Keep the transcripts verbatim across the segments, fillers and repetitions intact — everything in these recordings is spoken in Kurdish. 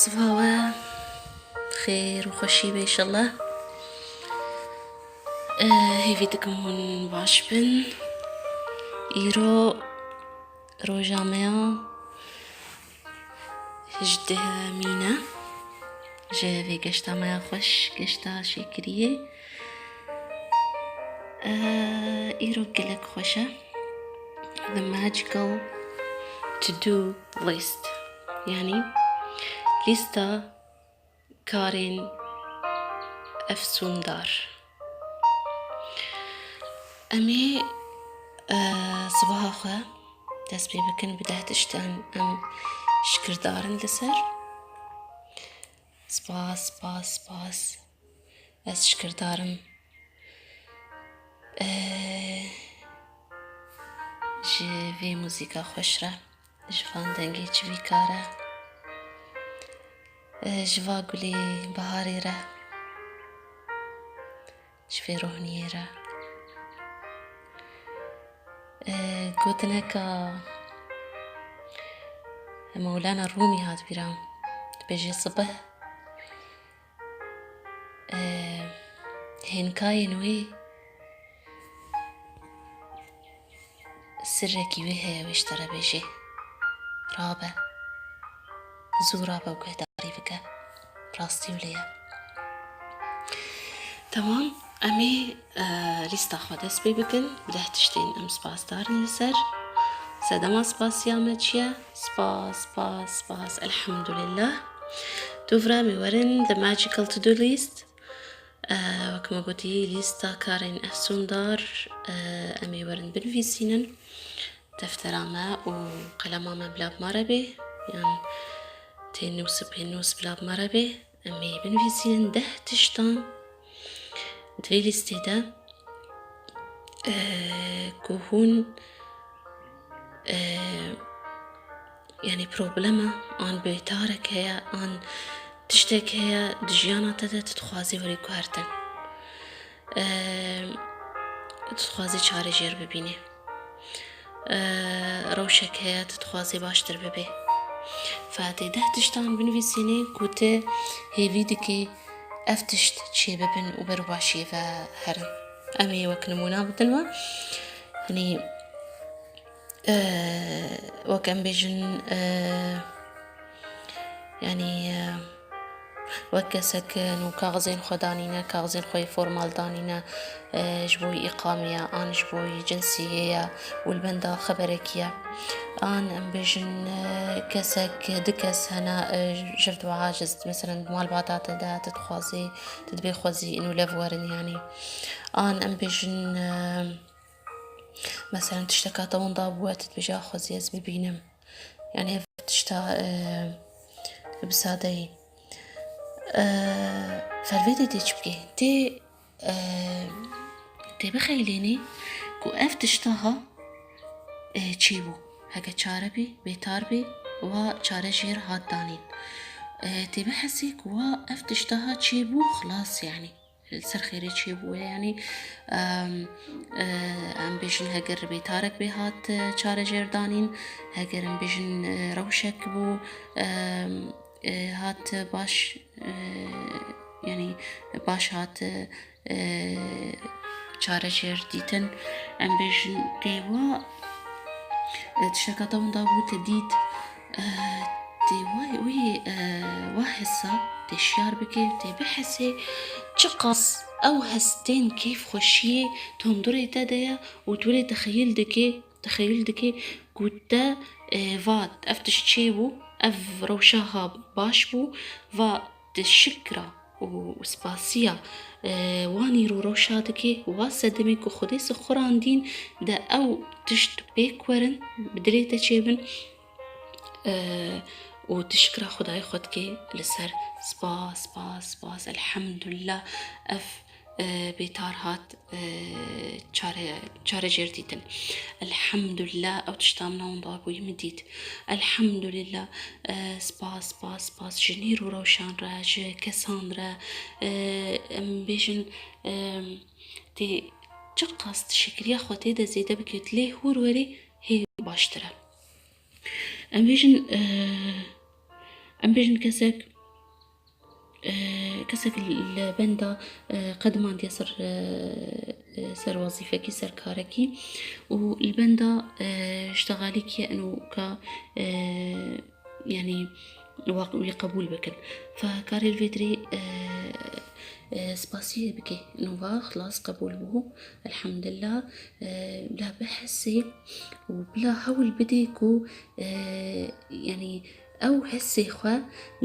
Siva we xêr û xweşî be înşallah. Eh, hêvî dikim hûn baş bin. Îro roja me ya hejdeh mîn e ji vê geşta me ya xweş, geşta şêkiriyê. Eh, îro gelek xweş e. The magical to-do list. Yanî lîsta karên efsûndar. Em ê, eh, sibaha xwe dest pê bikin bi deh tiştan em şikirdar in li ser. Spas, spas, spas. Ez şikirdar im, eh, ji vê muzîka xweş re, ji van dengê çivîka re, eh, ji va gulê biharê re, ji vê rohniyê re. Eh, gotineka Mewlana Rûmî hat bîra min. Dibêje, sibeh, eh, hênkayên wê sirrekî wê heye, wê ji te re bêjê. Rabe. Zû rabe û guhdarî bike. Rastî wile ye. Temam. Em ê, e, lîsta xwe dest pê bikin. Bi deh tiştên em spasdar in li ser. Sedema spasiya me çi ye? Spas, spas, spas. Elhamdulillah. Dûvra em ê werin the magical to-do list. E, wek me gotî, lîsta karên efsûndar, e, em ê werin binivîsînin. Deftera me û qelema me bila bi me re bê, yan tê nûs û pênûs bila bi me re bê. Em ê binivîsînin deh tiştan di vê lîstê de, eh, ku hûn, eh, yanî problema an bêtarek heye, an tiştek heye di jiyana te de, tu dixwazî werî guhertin. Eee, tu dixwazî çarê jêr bibînî. Eee, rewşek heye tu dixwazî baştir bibê. Fe tê deh tiştan binivîsînî ku tu hêvî dikî ev tişt çêbibin û ber başiyê ve herin. Em ê wek nimûna bidin we. Yanî, eee, wek em bêjin, eee, yanî, eee, Wek kesek, e, nû kaxizên xwe danîne, kaxizên xwe yê formal danîne, e, ji bo îqamê ye, an ji bo cinsiyê ye û li benda xeberekî ye. An em bêjin, e, kesek, du kes hene, e, ji vir tu aciz, meselen, di malbata te de, tu dixwazî, tu dibê xwezî, û lev werin, yanî. An em bêjin, e, meselen, tişteka te winda bûye, tu dibêjî, "Xwezî ez bibînim." Yanî ev tişta, e, bi sadeyî. E, Felvê tê, tê çi bikê? Tê, e, tê bixeylênê ku ev tişta ha, e, çêbû. Heke çare bî, bêtar bî, wa çare jêr hat danîn. E, tê bihesê ku wa ev tişta ha çêbû, xilas yanî. Li ser xêrê çêbûye, yanî, em, e, em bêjin heger bêtarek bê hat, e, çare jêr danîn, heger em bêjin, e, rewşek bû, em, e, hat baş, e, yanî baş hat, e, çare jêr dîtin, em bêjin tê wa, e, tişteka te winda bû te dît, e, tê wayê wê, e, wa hesa tê şiyar bike, tê bihesê çiqas ew hes tên keyfxweşiyê di hundirê te de ye û tu lê texeyil dikê, texeyil dikê ku te, e, va ev tişt çêbû, ev rewşa ha baş bû, va di şikra û, û spasiya, e, wan îro rewşa dikê, wa sedemê ku Xwedê sixurandîn de ew tişt pêk werin, bi dilê te çêbin, e, û tu şikra Xwedayê xwe dikê li ser spas, spas, spas, elhamdulillah, ev, e, bêtar hat, e, çare, çare jêr dîtin. Elhamdulillah, ew tişta min winda bûyî min dît. Elhamdulillah, e, spas, spas, spas ji nîr û rewşan re, ji kesan re, e, em bêjin, e, tê çiqas tu şikiriya xwe tê de zêde bikê, tu lê hûr werî hê baştir e. Em bêjin, e, Em bêjin kesek, e, kesek li benda, e, qedimandiye ser, e, e, ser wezîfekî, ser karekî û li benda, e, ştexalîkî ye ino ka, e, yanî wa-, wî qebûl bikin. Fe karê li vê dirê, e, e, spasiyê bike. Ino va xilas qebûl bû. Elhamdulillah. E, bila bihesê û bila hewl bidê ku, e, yanî ew hesê xwe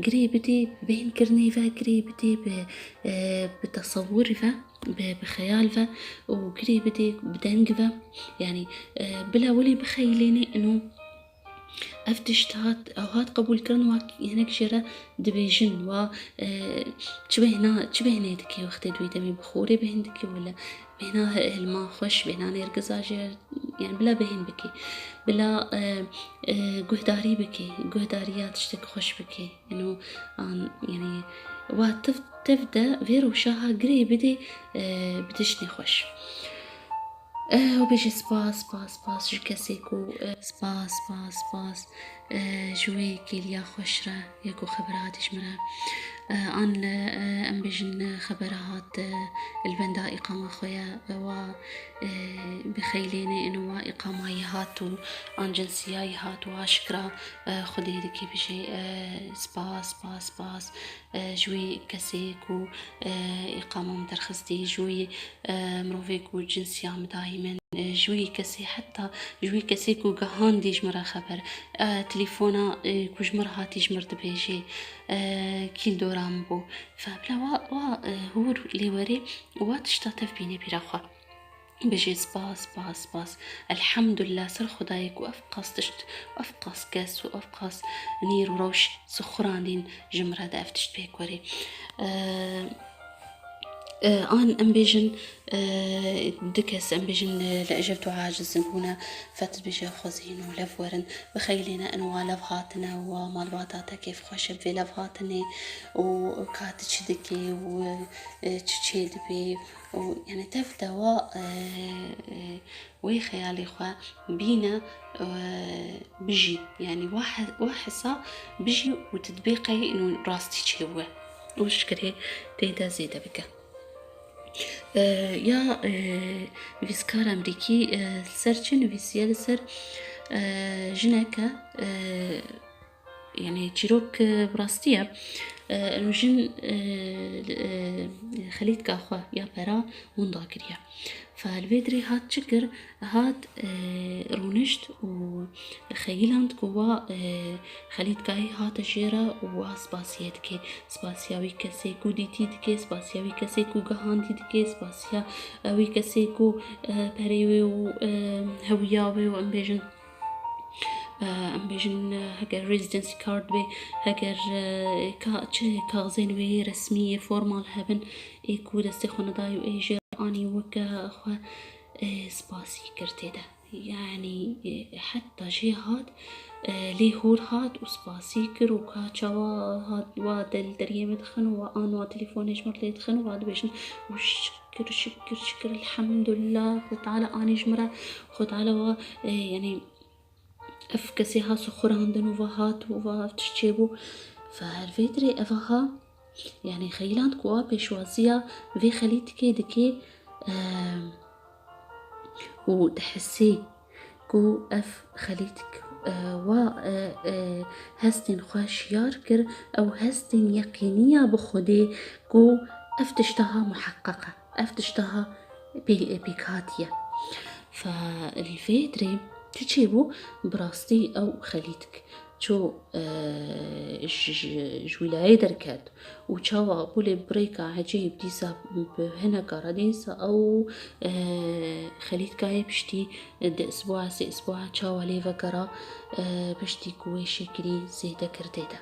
girê bidê bi bêhnkirinê ve, girê bidê bi, e, bi tesewurî ve, bi, bi xeyal ve û girê bidê bi deng ve. Yanî, e, bila welê bixeylênê ino ev tişt hat, ew hat qebûlkirin, wa hinek jê re dibêjin, wa, e, çi bêhna, çi bêhnê dikê wextê di wî demê bi xorê bêhn dikê wele bêhna he-, hilma xweş, bêhna nêrgiza jê, yani bila bêhn bikê, bila, e, e, guhdarî bikê, guhdariya tiştek xweş bikê. Eno an, yani wa tev, tev de vê rewşa ha girê bidê, e, bi tiştê xweş. E, û bêjê spas, spas, spas ji kesê ku, e, spas, spas, spas, e, ji wê kêliya xweş re, yê ku xebera hatî ji min re. E, an, e, em bêjin, e, xebera hat, e, li benda îqama xwe ye, e, wa, e, bixeylêne ino wa îqamayî hat û an cinsiyayî hat û aşkira, e, Xwedê dikê bijê, e, spas, spas, spas, e, ji wê kesê ku, e, îqama min derxistî, ji wê, e, mirovê ku cinsiya min dayî min, e, ji wê kesê, heta ji wê kesê ku gihandî ji min re xeber, e, telefona, e, ku ji min re hatî ji min re dibêjê, e, kî li dora min bû. Fe bila wa, wa, e, hûr lê werê û wa tişta tev bîne bîra xwe. Bijê spas, spas, spas. Elhamdulillah, ser Xwedayê ku ev qas tişt, ev qas kes û ev qas nîr û rewş sixurandîn ji min re de ev tişt pêk werê. E, e, an em bêjin, e, du kes em bêjin, e, li ecevt û aciz bûne, fe tu dibêje xwezîn û lev werin, bixeylêne in wa lev hatine û wa malbata te kêfxweş e bi vê lev hatinê û ka tu çi dikê û, e, çi çê dibê. û, yani, tev de wa, e, e, wê xeyalê xwe bîne, e, bijî. Yani, wa he-, wa hesa bijî û tu dibê qey ino rastî çêbûye. Û şikrê tê de zêde bike. E, ya, e, nivîskar Amerîkî, e, li ser çi nivîsiye? Li ser, e, jineke, e, Yani çîrok, e, bi rastî ye. E, eno jin, e, e, xelîtka xwe ya pera winda kiriye. Fe li vê dirê hat çi kir? Hat, e, rûnişt û xeyiland ku wa, e, xelîtkayê hate jê re û wa spasiyê dike. Spasiya wî kesê ku dîtî dike, spasiya wî kesê ku gihandî dike, spasiya, e, wî kesê ku, e, perê wê û, e, hewiya wê û em bêjin, e, em bêjin, e, heger residency card bê, heger, e, ka-, çi kaxizên wê yê resmî yê formal hebin, ê ku destê xwe nedayî û ê jê anî weke xwe, e, spasî kir tê de. Yani, e, heta jê hat, e, lê hûr hat û spasî kir û ka çawa hat, wa del deriyê me dixin û wa an wa telefonê ji mir lê dixin û wa dibêjin û şikir, şikir, şikir, elhamdulillah, Xwe Teala anî ji min re, Xwe Teala wa, e, yani, ev kesê ha sixurandin û va hat û va ev tişt çêbû. Fe her vê dirê eva ha, yani xeyiland ku a pêşwaziya vê xelîtikê dike, em, û dihesê ku ev xelîtik, e, wa, e, e, hestên xwe şiyar kir, ew hestên yeqîniya bi Xwedê ku ev tişta ha muheqeq e. Ev tişta ha pê-, pêk hatiye. Fe li vê dirê çi çêbû? Bi rastî ew xelîtik çû, e, ji, ji, ji wîlayê derket û çawa bû lê bi rêka ecêb dîsa bi hineka re dîsa ew, e, xelîtkayê piştî di isbuwa sê isbuwa çawa lê vegera, e, piştî ku wê şekilî zêde kir tê de.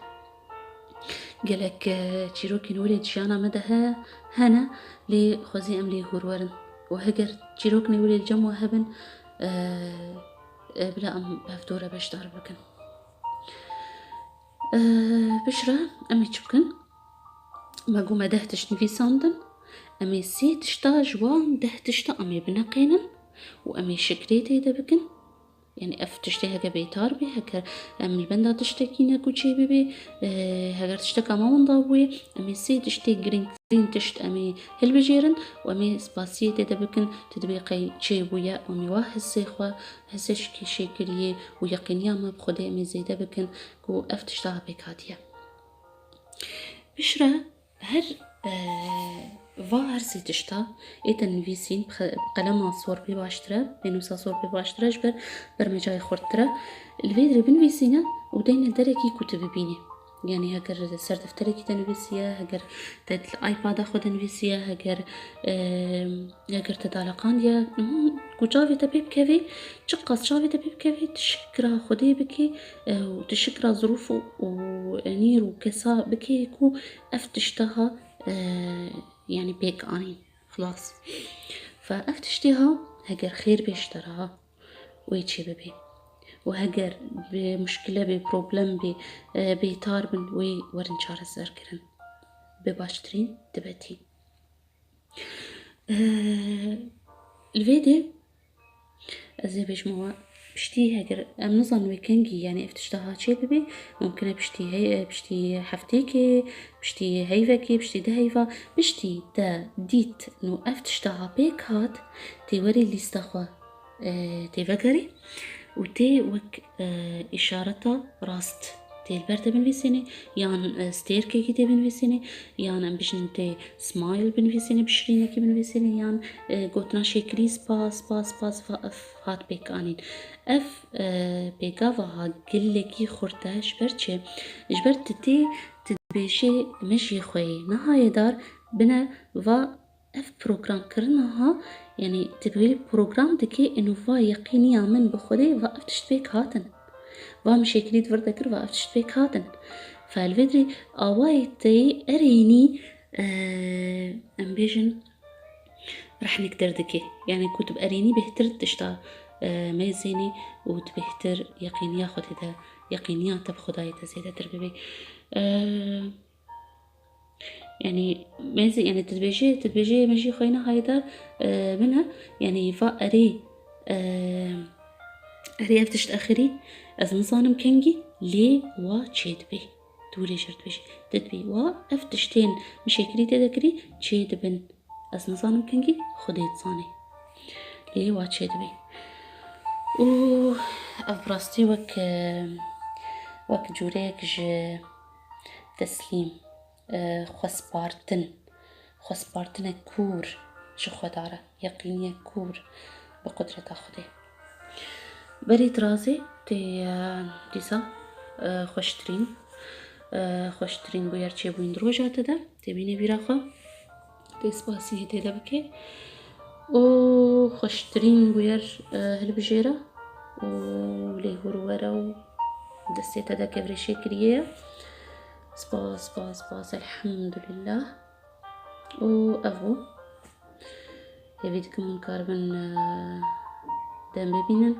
Gelek, e, çîrokên wê lê di jiyana me de he-, hene, lê xwezî em lê hûr werin. Û heger çîrokên wê lê li cem we hebin, e, e, bila em bi hevdû re beşdar bikin. E, piştre em ê çi bikin? Me got me deh tişt nivîsandin. Em ê sê tişta ji wan deh tişta em ê bineqênin û em ê şikrê tê de bikin. Yani ev tiştê heke bêtar bê, heger em li benda tiştekî ne ku çê bibê, e, heger tişteka me winda bûye, em ê sê tiştê girîngtirîn tişt em ê hilbijêrin û em ê spasiyê tê de bikin, tu dibê qey çê bûye û em ê wa hissê xwe, hissê şikê-, şêkiriyê û yeqîniya me bi Xwedê em ê zêde bikin ku ev tişta ha pêk hatiye. Piştre her, e, va her sê tişta ê te nivîsîn, bi xe-, bi qelema sor pê baştir e, pênûsa sor pê baştir e, ji ber bermecayê xurttir e. Li vê dirê binivîsîne û deyne derekî ku tu bibînî. Yani heger li ser defterekî te nivîsiye, heger te li iPada xwe de nivîsiye, heger, e, heger te daleqandiye, mhm, ku çavê te pê bikevê, çiqas çavê te pê bikevê, tu şikira Xwedê bikî, e, û tu şikira zirûf û, û enîr û kesa bikê ku ev tişta ha, e, yani pêk anîn. Xilas. Fe ev tiştê ha, heger xêr bê ji te re ha, wê çê bibê. Û heger bi muşkile bê, problem bê, e, bêtar bin, wê werin çareser kirin. Bi baştirîn tibetî. E, li vê de ez ê bêjim we, piştî heger em nizanin wê kengî, yani ev tişta ha çê bibê, mumkin e piştî hey-, piştî heftêkê, piştî heyvekê, piştî du heyva, piştî te dît nû ev tişta ha pêk hat, tê werê lîsta xwe, e, tê vegerê û tê wek, e, îşareta rast tê li ber te binivîsênê, yan, e, stêrkekî tê binivîsênê, yan em bijin tê smile binivîsênê, bi şirînekî binivîsênê, yan, e, gotina şêkirî spas, spas, spas, va ev hat pêk anîn. Ev, e, pêgava ha gelekî xurt e, ji ber çi? Ji ber tu tê, tu dibêjê min jî xwe yê nehayê dar, bine va ev programkirina ha, yani tu bi wê program dikê, ino va yeqîniya min bi Xwedê, va ev tişt pêk hatin. Va min şêkirî di vir de kir, va ev tişt pêk hatin. Fe li vê dirê awayê te yê erênî, e, em bêjin, rehnik derdikê. Yani ku tu bi erênî bêhtir tişta, e, mêzênî û tu bêhtir yeqîniya Xwedê de, yeqîniya te bi Xwedayê te zêdetir bibê. E, Yani mêzê, yani tu dibêjê, tu dibêjê min jî xwe yê nehayê dar, e, bine, yani va erê, e, erê ev tişt exirî, ez nizanim kengî, lê wa çê dibê. Tu lê jêr dibêjî. Tu dibê wa ev tiştên min şêkirî tê de kirî çê dibin. Ez nizanim kengî, Xwedê dizanê. Lê wa çê dibê. Û ev bi rastî wek, e, wek cûreyek ji teslîm, e, xwespartin, xwespartinek kûr ji Xwedar e, yeqîniyek kûr bi qudreta Xwedê. Berî tirazê tê, e, dîsa, e, xweştirîn, e, xweştirîn bûyer çêbûyîn di roja te de, tê bînê bîra xwe, tê spasiyê tê de bike û xweştirîn bûyer, e, hilbijêre û lê hûr were û destê te de kevirê şêkiriyê ye. Spas, spas, spas, elhamdulillah. Û ev bû. Hêvî dikim hûn karibin, e, dem bibînin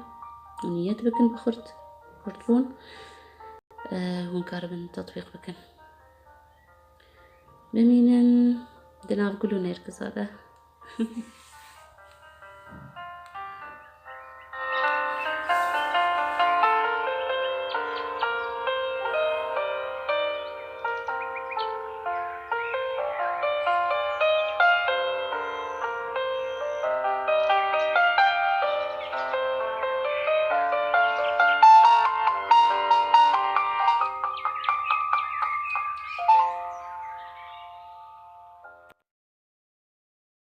û niyet bikin bi xurt, xurtbûn. E, hûn karibin tetbîq bikin. Bimînin di nav gul û nêrgiza de.